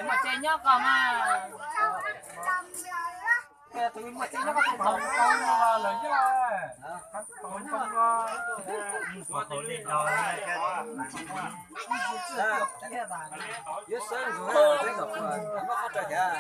Muaj tsev nyob koj mas. Tus muaj tsev nyob koj tus thaum tau lawm nyob. Yuav sawv ntxuv, muab qhov rau cas.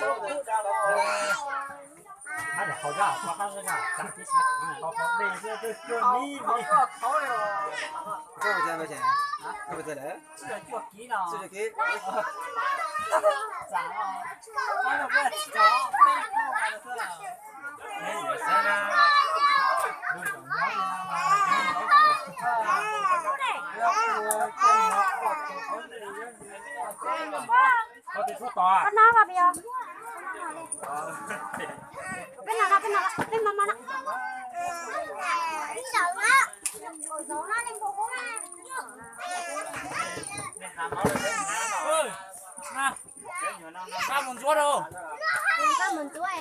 Koj no vas pes os. Peb no, peb no, peb no, no. Mus ntxuav rau. Mus ntxuav rau.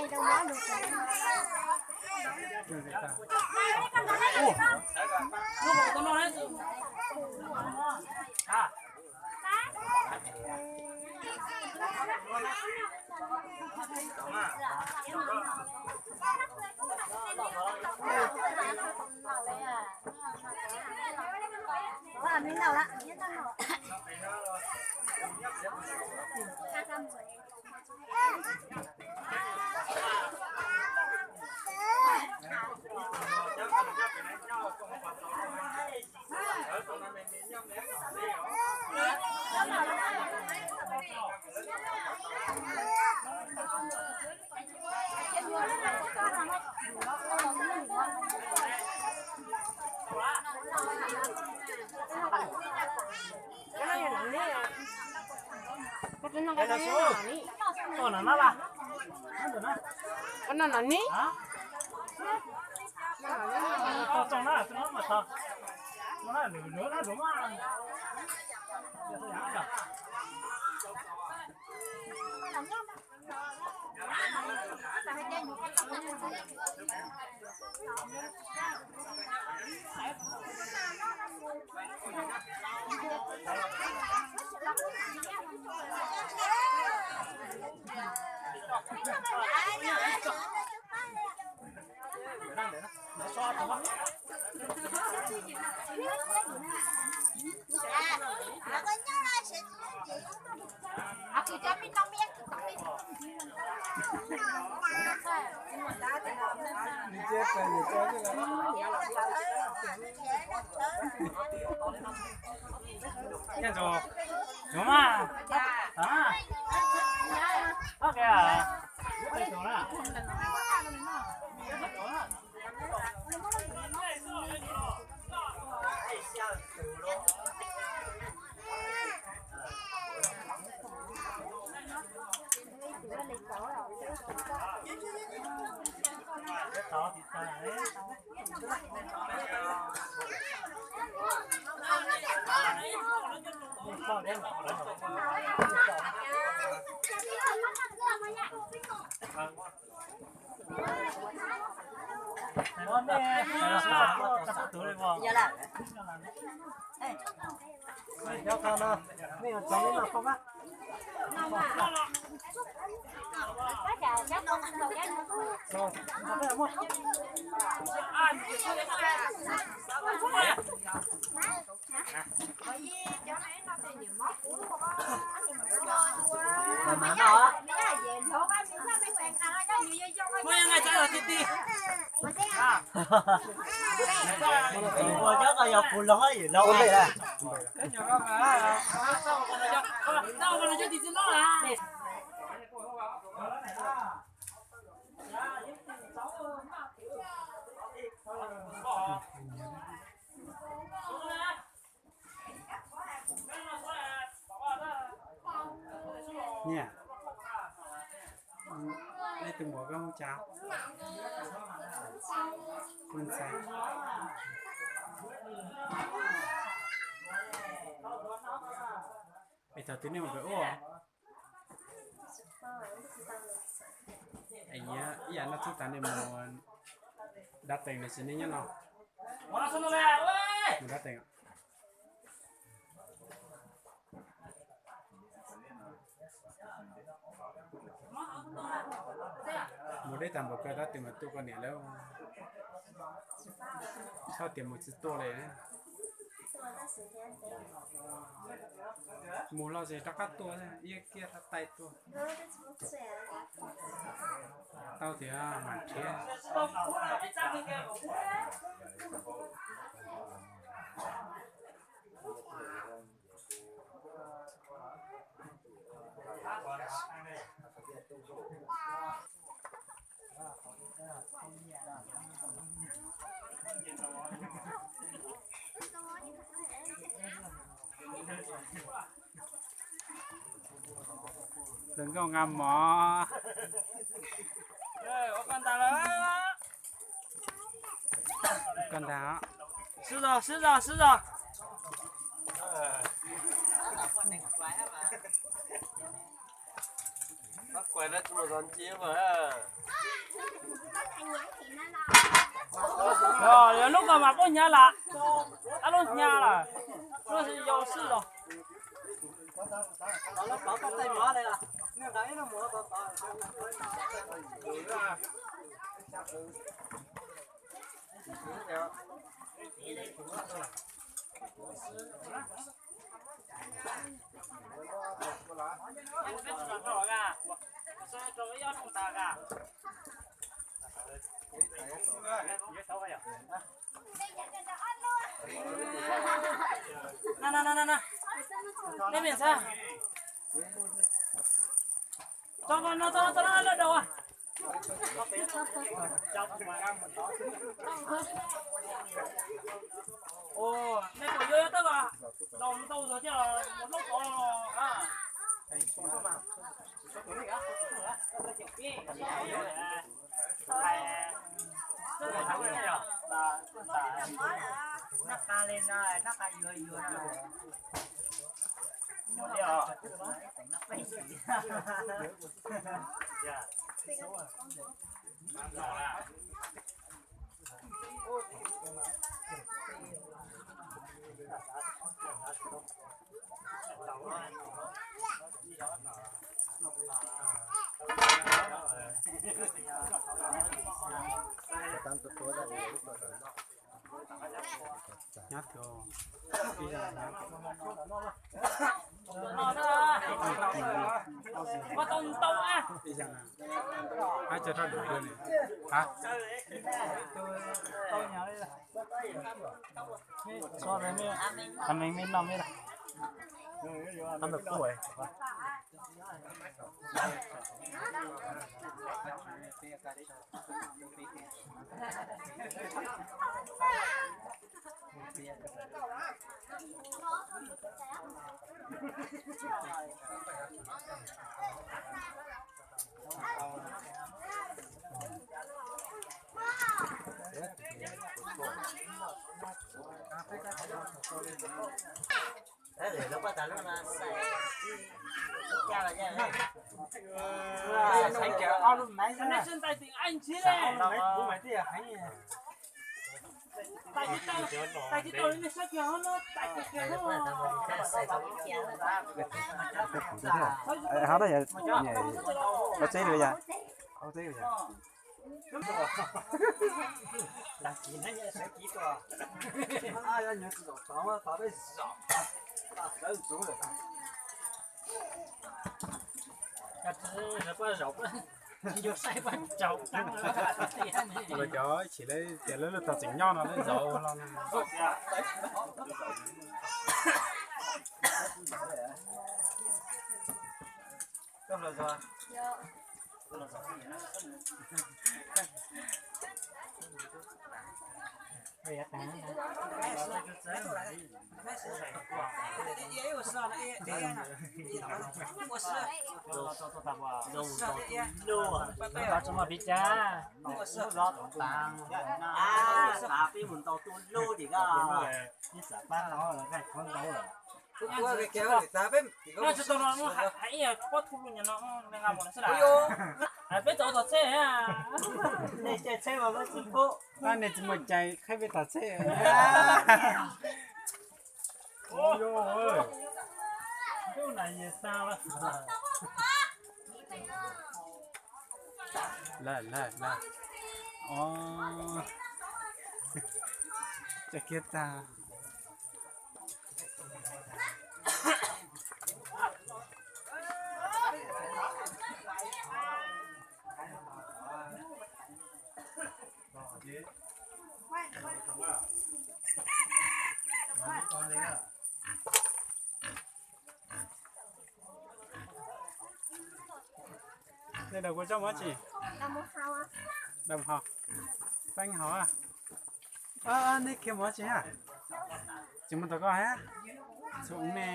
Niam, tus muam koj hu cas? Hu ntxhais. Es thaum twg nej mus pem ub? Ib yam no txog tas nej mus dab teem los sis nej nyob no? Mus dab teem. Deb tag npaum kawg tab twg mas tuaj koj niam lawv. Txhob tias mus tsis tuaj li. Mus los tsis rov qab tuaj, iab kiab rau taij tuaj. Tau tias mas nrhiav. Lawv nkauj nqa mov. Koj ntag. Sib zog, sib zog, sib zog. Yog lub ko mas poob hnyav lawm, ab lub hnyav lawm, lub yau sib zog. Na na na na na, nej mej xav tso no, tso no, tso no lawm daus. Nej puas yuav tab kom tau ntau zog thiab los mus hlub tod. Nab qa li no, nab qa yuav yuav no. Nyob twg? Ib zaug na. Ab, cog rau lwm dua ni. Ab, tso me, me no me. Ab, ntawm kuj Hab, tau teb li yam, tau teb li yam. Los cov ib chim lawv tias lawv lub tog tseem nyob no lawv zaum ua los no. Nej tsis muaj cai qhaib peb tom txhej. Lawm, lawm, lawm. Os, cov kiag tag. Nej daus kuv tsob mov tsi? Daus hau. Peeb hau. Nej khiav mov tsi ha? Tsis mus tom koj ha? Txhua me.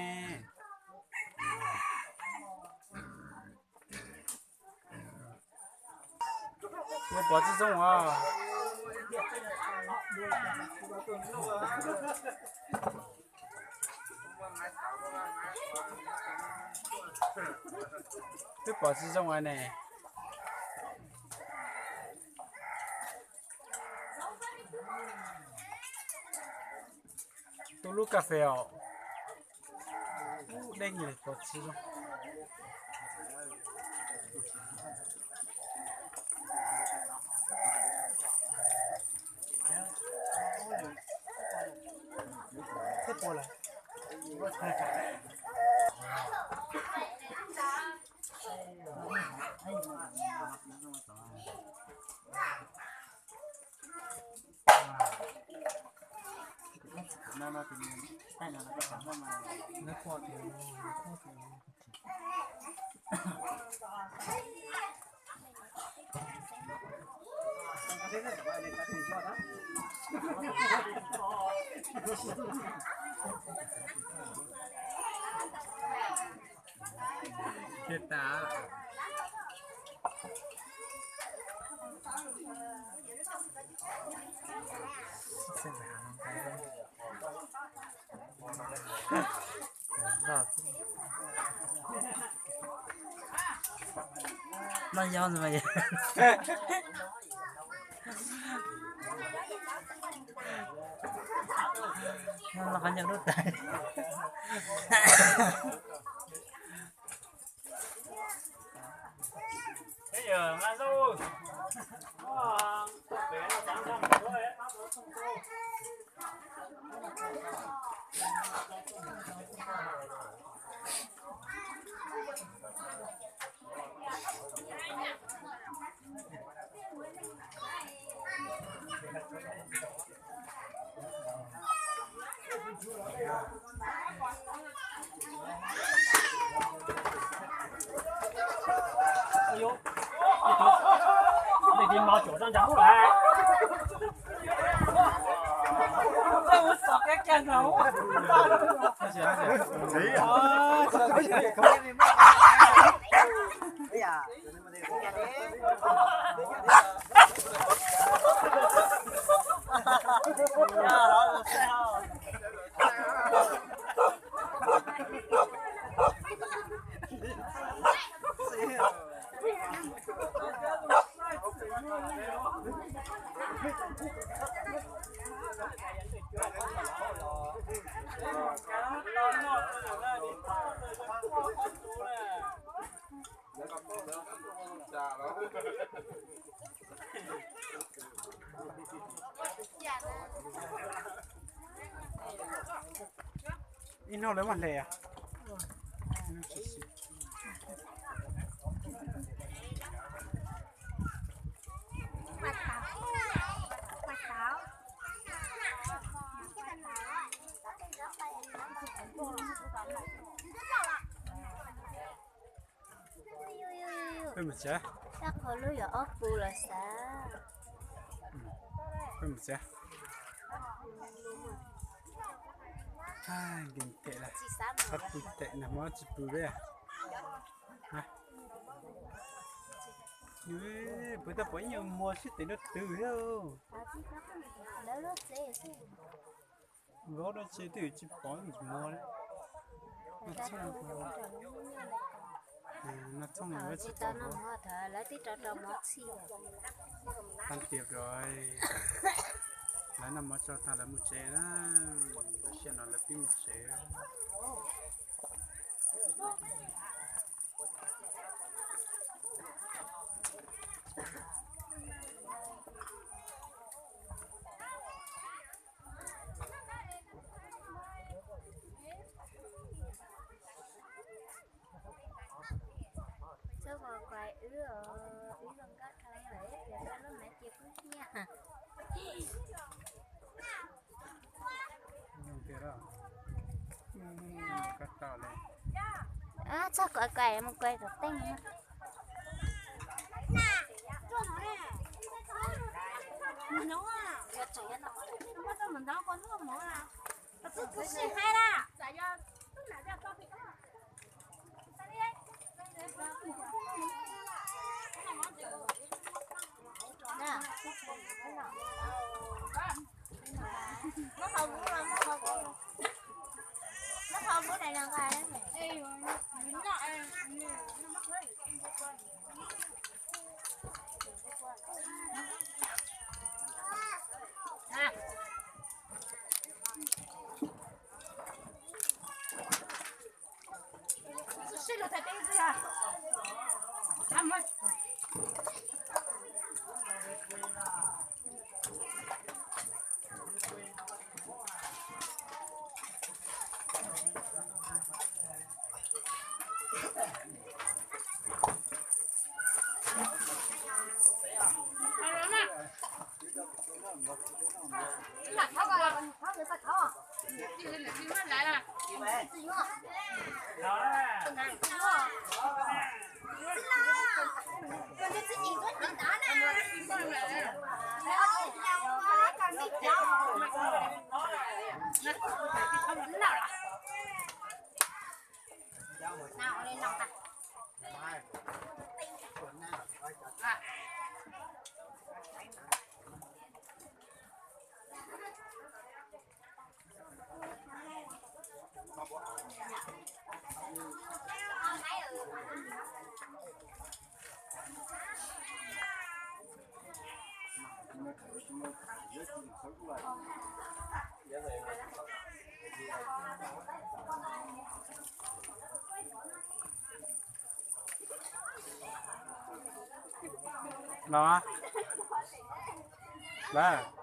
Ua pov txi zoo os. Twb pov txi zoo ne. Tu lub kas fes os. Dej nyiam pov txi zoo. Kiag tas. Noj zaub ntawd mas. Noj qhov ncauj dub tas. Ib hnub lawv muaj hle. Peb mus tsev. Qhov lub yuav ob pus los xav. Peb mus tsev. Nkees tes lawm, qhov pw tes nag hmo tsis pw peb. Pw tab pom ib nyuag muag sib tes nrab twg thiab. Vauv dab tsi twb tsis pom muag li. Noj txhooj, noj txhooj lawv tsis tau. Lawv tib rau rau mov txhij. Tag tiam rau, lawv noj mov tso tag lawv mus tsev na. Lub sij hawm no lawv pib mus tsev. Wb, wb zoo nkauj dhau lawm, lub mav ces kub hnyiab. Zoo tiag. Koj tau li. Txog kom kom mus kos tom teej no. Los, los.